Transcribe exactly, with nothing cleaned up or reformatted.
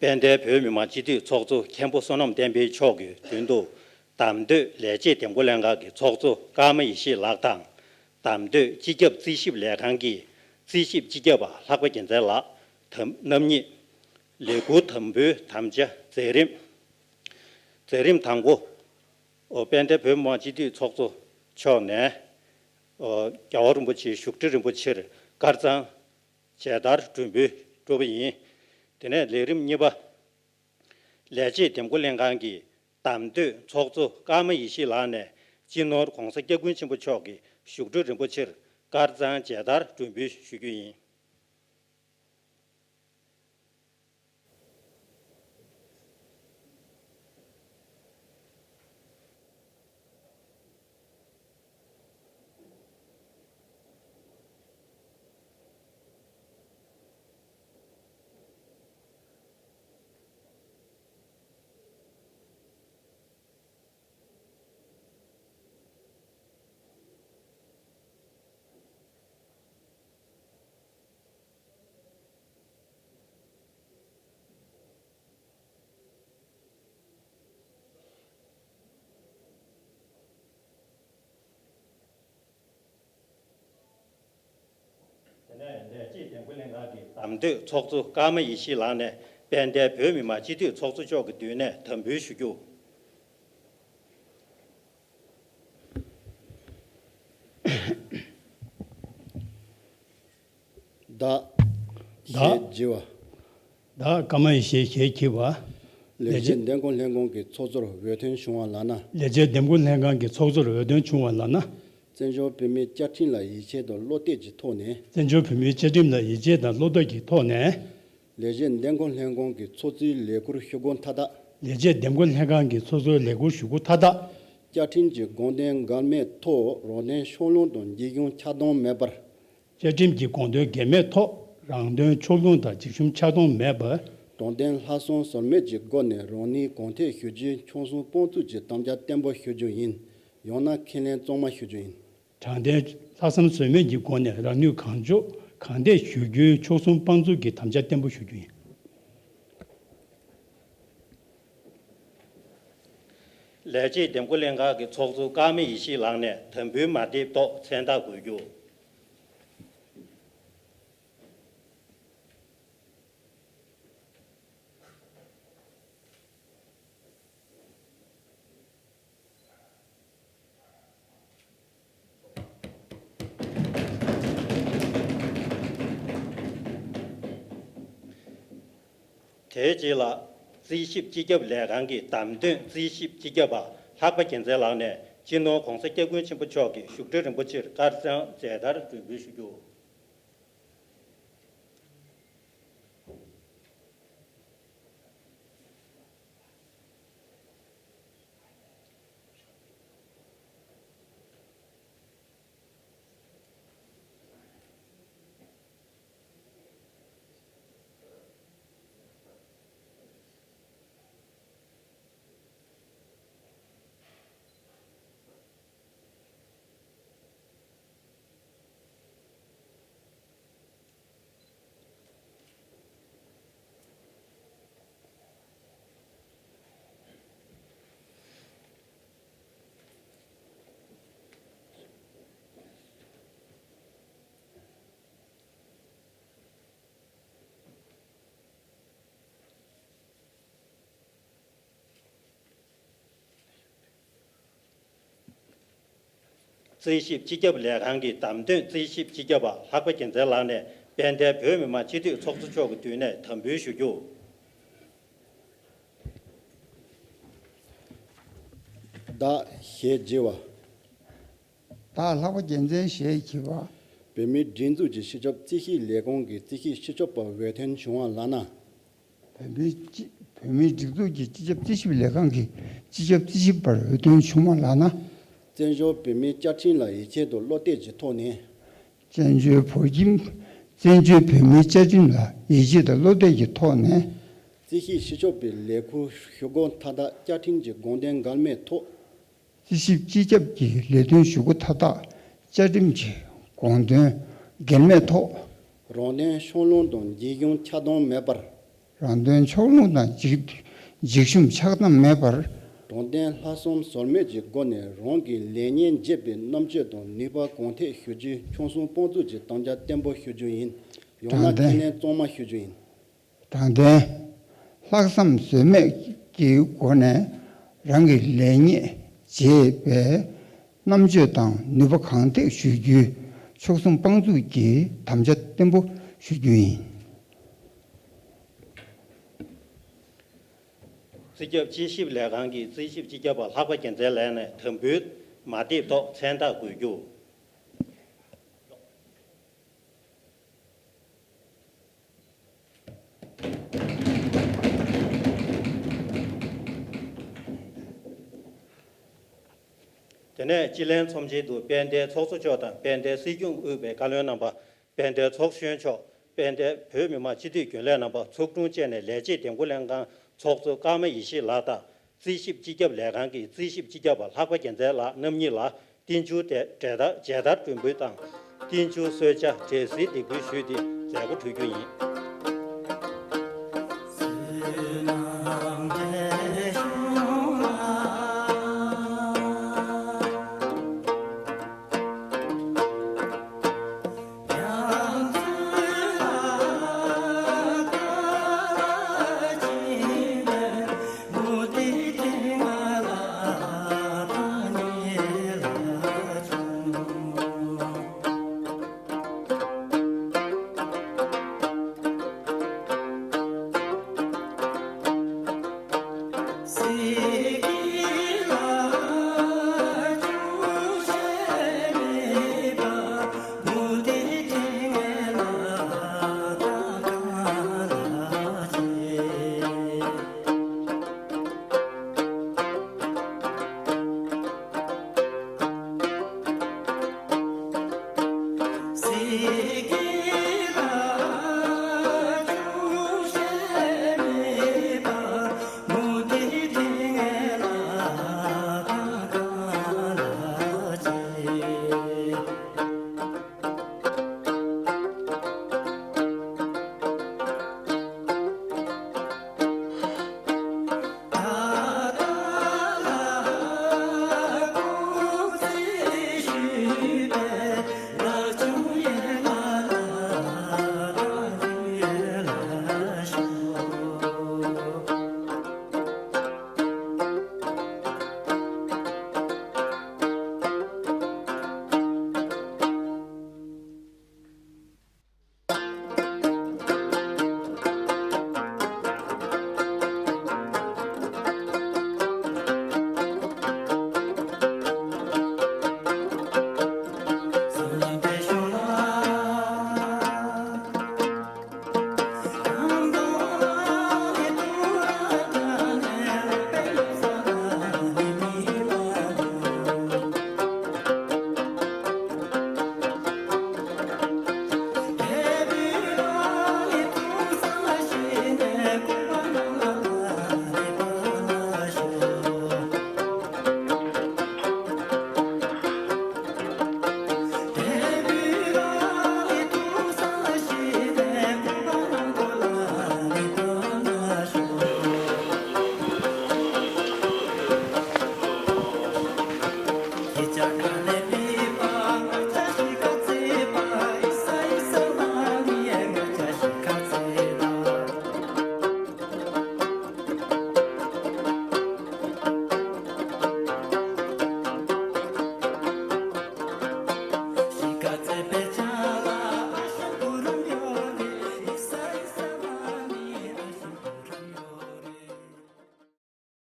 དཔལ་ལྡན་བོད་མི་མང་སྤྱི་འཐུས་ཚོགས་གཙོ་མཁན་པོ་བསོད་ནམས་བསྟན་འཕེལ་མཆོག་གི་མདུན་དུ། བདམས་ཐོན་ལས་བྱེད་འདེམས་བསྐོ་ལྷན་ཁང་གི་ཚོགས་གཙོ་ཀརྨ་ཡེ་ཤེས་ལགས་དང་། བདམས་ཐོན་སྤྱི་ཁྱབ་རྩིས་ཞིབ་ལས་ཁང་གི་རྩིས་ཞིབ་སྤྱི་ཁྱབ་པ་ལྷག་པ་རྒྱལ་མཚན་ལགས་དམ་རྣམ་གཉིས། ལས་འཁུར་དམ་འབུལ་དམ་བཅའ་མཛད་རིམ། མཛད་རིམ་དང་པོ། དཔལ་ལྡན་བོད་མི་མང་སྤྱི་འཐུས་ཚོགས་གཙོ་མཆོག་ནས། རྒྱལ་བ་རིན་པོ་ཆེའི་བཞུགས་ཁྲི་རིན་པོ་ཆེར་དཀར་གཙང་མཇལ་དར་སྒྲོན་འབུལ་སྤྲོད་པ་ཡིན། དེ་ནས་ལས་རིམ་གཉིས་པ། ལས་བྱེད་འདེམས་བསྐོ་ལྷན་ཁང་གི་བདམས་ཐོན་ཚོགས་གཙོ་ཀརྨ་ཡེ་ཤེས་ལགས་ནས་སྤྱི་ནོར་༧གོང་ས་༧སྐྱབས་མགོན་ཆེན་པོ་མཆོག་གི་བཞུགས་ཁྲི་རིན་པོ་ཆེར་དཀར་གཙང་མཇལ་དར་སྒྲོན་འབུལ་ཞུ་རྒྱུ་ཡིན། དེ་ནས་ལས་བྱེད་འདེམས་བསྐོ་ལྷན་ཁང་གི་བདམས་ཐོན་ཚོགས་གཙོ་ཀརྨ་ཡེ་ཤེས་ལགས་ནས་དཔལ་ལྡན་བོད་མི་མང་སྤྱི་འཐུས་ཚོགས་གཙོ་མཆོག་གི་མདུན་ནས་དམ་འབུལ་ཞུ་རྒྱུ། བདག་བདག་ཞེས་བགྱི་བ། བདག་ཀརྨ་ཡེ་ཤེས་ཞེས་བགྱི་བ། ལས་བྱེད་འདེམས་བསྐོ་ལྷན་ཁང་གི་ཚོགས་གཙོར་འོས་ཐོན་བྱུང་བ་ལགས་ན། ལས་བྱེད་འདེམས་བསྐོ་ལྷན་ཁང་གི་ཚོགས་གཙོར་འོས་ཐོན་བྱུང་བ་ལགས་ན། བཙན་བྱོལ་བོད་མིའི་བཅའ་ཁྲིམས་ལ་ཡིད་ཆེས་དང་བློ་གཏད་ཀྱི་ཐོག་ནས། བཙན་བྱོལ་བོད་མིའི་བཅའ་ཁྲིམས་ལ་ཡིད་ཆེས་དང་བློ་གཏད་ཀྱི་ཐོག་ནས། ལས་བྱེད་འདེམས་བསྐོ་ལྷན་ཁང་གི་ཚོགས་གཙོའི་ལས་ཁུར་ཞུ་སྒོ་མཐའ་དག་ལས་བྱེད་འདེམས་བསྐོ་ལྷན་ཁང་གི་ཚོགས་གཙོའི་ལས་ཁུར་ཞུ་སྒོ་མཐའ་དག་བཅའ་ཁྲིམས་ཀྱི་དགོངས་དོན་འགལ་མེད་ཐོག་རང་དོན་ཕྱོགས་ལྷུང་དང་འགྱོད་གདུང་ཆགས་སྡང་མེད་པར། བཅའ་ཁྲིམས་ཀྱི་དགོངས་དོན་འགལ་མེད་ཐོག་རང་དོན་ཕྱོགས་ལྷུང་དང་འགྱོད་གདུང་ཆགས་སྡང་མེད་པར། དྲང་བདེན་ལྷག་བསམ་ཟོལ་མེད་ཀྱི་སྒོ་ནས་རང་ནུས་གང་ཐད་ཞུ་རྒྱུའི་ཆོལ་གསུམ་དཔོན་ཚོགས་ཀྱི་དམ་བཅའ་བརྟན་པོ་ཞུ་རྒྱུ་ཡིན། ཡང་ན་ཁས་ལེན་གཙང་མ་ཞུ་རྒྱུ་ཡིན། དྲང་བདེན་ལྷག་བསམ་ཟོལ་མེད་ཀྱི་སྒོ་ནས་རང་ནུས་གང་ལྕོགས་གང་ཐད་ཞུ་རྒྱུའི་ཆོལ་གསུམ་དཔོན་ཚོགས་ཀྱི་དམ་བཅའ་བརྟན་པོ་ཞུ་རྒྱུ་ཡིན། ལས་བྱེད་འདེམས་བསྐོ་ལྷན་ཁང་གི་ཚོགས་གཙོ་ཀརྨ་ཡེ་ཤེས་ལགས་ནས་དམ་འབུལ་མ་དེབ་ཐོག་མཚན་རྟགས་འགོད་རྒྱུ། དེའི་རྗེས་ལ། རྩིས་ཞིབ་སྤྱི་ཁྱབ་ལས་ཁང་གི་བདམས་ཐོན་རྩིས་ཞིབ་སྤྱི་ཁྱབ་པ་ལྷག་པ་རྒྱལ་མཚན་ལགས་ནས་སྤྱི་ནོར་༧གོང་ས་༧སྐྱབས་མགོན་ཆེན་པོ་མཆོག་གི་བཞུགས་ཁྲི་རིན་པོ་ཆེར་དཀར་གཙང་མཇལ་དར་སྒྲོན་འབུལ་ཞུ་རྒྱུ། རྩིས་ཞིབ་སྤྱི་ཁྱབ་ལས་ཁང་གི་བདམས་ཐོན་རྩིས་ཞིབ་སྤྱི་ཁྱབ་པ་ལྷག་པ་རྒྱལ་མཚན་ལགས་ནས་དཔལ་ལྡན་བོད་མི་མང་སྤྱི་འཐུས་ཚོགས་གཙོ་མཆོག་གི་མདུན་ནས་དམ་འབུལ་ཞུ་རྒྱུ། བདག་ཞེས་བགྱི་བ། བདག་ལྷག་པ་རྒྱལ་མཚན་ཞེས་བགྱི་བ། བོད་མིའི་སྒྲིག་འཛུགས་ཀྱི་སྤྱི་ཁྱབ་རྩིས་ཞིབ་ལས་ཁང་གི་རྩིས་ཞིབ་སྤྱི་ཁྱབ་པར་འོས་ཐོན་བྱུང་བ་ལགས་ན། བོད་མིའི་སྤྱི་བོད་མིའི་སྒྲིག་འཛུགས་ཀྱི་སྤྱི་ཁྱབ་རྩིས་ཞིབ་ལས་ཁང་གི་སྤྱི་ཁྱབ་རྩིས་ཞིབ་པར་འོས་ཐོན་བྱུང་བ་ལགས་ན། བཙན་བྱོལ་བོད་མིའི་བཅའ་ཁྲིམས་ལ་ཡིད་ཆེས་དང་བློ་གཏད་ཀྱི་ཐོག་ནས། བཙན་བྱོལ་བོད་ཁྱིམ་བཙན་བྱོལ་བོད་མིའི་བཅའ་ཁྲིམས་ལ་ཡིད་ཆེས་དང་བློ་གཏད་ཀྱི་ཐོག་ནས། རྩིས་ཞིབ་སྤྱི་ཁྱབ་པའི་ལས་ཁུར་ཞུ་སྒོ་མཐའ་དག་བཅའ་ཁྲིམས་ཀྱི་དགོངས་དོན་འགལ་མེད་ཐོག་རྩིས་ཞིབ་སྤྱི་ཁྱབ་ཀྱི་ལས་དོན་ཞུ་སྒོ་མཐའ་དག་བཅའ་ཁྲིམས་ཀྱི་དགོངས་དོན་འགལ་མེད་ཐོག་རང་དོན་ཕྱོགས་ལྷུང་དང་འགྱོད་གདུང་ཆགས་སྡང་མེད་པར། རང་དོན་ཕྱོགས་ལྷུང་དང་འཇིགས་འཇིགས་ཞུམ་ཆགས་སྡང་མེད་པར། དྲང་བདེན་ལྷག་བསམ་ཟོལ་མེད་ཀྱི་སྒོ་ནས་རང་གི་ལེགས་ཉེས་འབྱེད་པའི་རྣམ་དཔྱོད་དང་ནུས་པ་གང་ཐད་ཞུ་རྒྱུའི་ཕྱོགས་སོང་དཔང་བཙུགས་ཀྱི་དམ་བཅའ་བརྟན་པོ་ཞུ་རྒྱུ་ཡིན། ཡང་ན་དྲང་བདེན། ཁས་ལེན་གཙང་མ་ཞུ་རྒྱུ་ཡིན། དྲང་བདེན། ལྷག་བསམ་ཟོལ་མེད་ཀྱི་སྒོ་ནས་རང་གི་ལེགས་ཉེས་འབྱེད་པའི་རྣམ་དཔྱོད་དང་ནུས་པ་གང་ཐད་ཞུ་རྒྱུའི་ཕྱོགས་སོང་དཔང་བཙུགས་ཀྱི་དམ་བཅའ་བརྟན་པོ་ཞུ་རྒྱུ་ཡིན། རྩིས་ཁྱབ་དཔྱད་ཞིབ་ལས་ཁང་གི་རྩིས་ཞིབ་སྤྱི་ཁྱབ་པ་ལྷག་པ་རྒྱལ་མཚན་ལགས་ནས་དམ་འབུལ་མ་དེབ་ཐོག་མཚན་རྟགས་འགོད་རྒྱུ། དེ་ནས་སྤྱི་ལྷན་ཚོམས་ཆེན་དུ་དཔལ་ལྡན་ཚོགས་གཙོ་མཆོག་དང་དཔལ་ལྡན་སྲིད་སྐྱོང་དབུས་པའི་བཀའ་བློན་རྣམ་པ། དཔལ་ལྡན་ཚོགས་གཞོན་མཆོག་དཔལ་ལྡན་བོད་མི་མང་སྤྱི་འཐུས་རྒྱུན་ལས་རྣམ་པ། ཚོགས་དྲུང་བཅས་ནས་ལས་བྱེད་འདེམས་བསྐོ་ལྷན་ཁང་ཚོགས་གཙོ་ཀརྨ་ཡེ་ཤེས་ལགས་དང་། རྩིས་ཞིབ་སྤྱི་ཁྱབ་ལས་ཁང་གི་རྩིས་ཞིབ་སྤྱི་ཁྱབ་པ་ལྷག་པ་རྒྱལ་མཚན་ལགས་རྣམ་གཉིས་ལ་རྟེན་འབྱུང་དེ་མཇལ་དར་མཇལ་དར་སྒྲོན་འབུལ་དང་། རྟེན་འབྱུང་གསོལ་ཇ་འབྲས་སིལ་འདེགས་འབུལ་ཞུས་ཏེ་མཛད་སྒོ་གྲོལ་རྒྱུ་ཡིན།